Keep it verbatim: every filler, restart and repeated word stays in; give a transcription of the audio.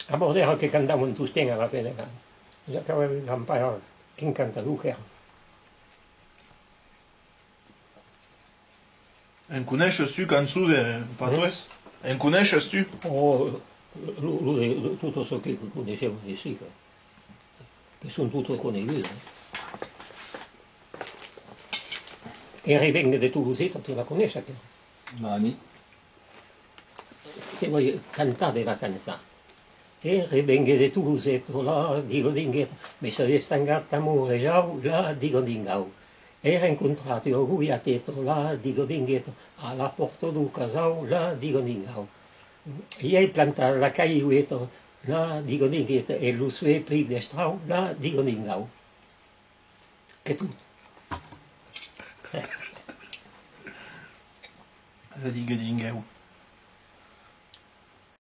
Abòrd èra que cantavan tostemps a la fin de l'an. Ja qu'avèm grand-paire, quin cantador qu'èra. En coneisses tu cançons de patoès? En coneisses tu? Oh, lo, lo de, lo, tot çò que, que coneissèm aicí, que, que son totas conegudas, eh. Ère vengue de Toloseta, tu la coneisses, aquela? Mami. Te vau cantar de la cançon. Ère vengue de Toloseta, la digadingueta, me soi estangat a Morejau, la digadingau. Ère encontrat ua golhateta, la digadingueta, a la pòrta deu casau, la digadingau. I ai plantat la cailheta, la digadingueta, e lo suer plen d'estrau, la digadingau. Qu'ei tot. La digadinguau.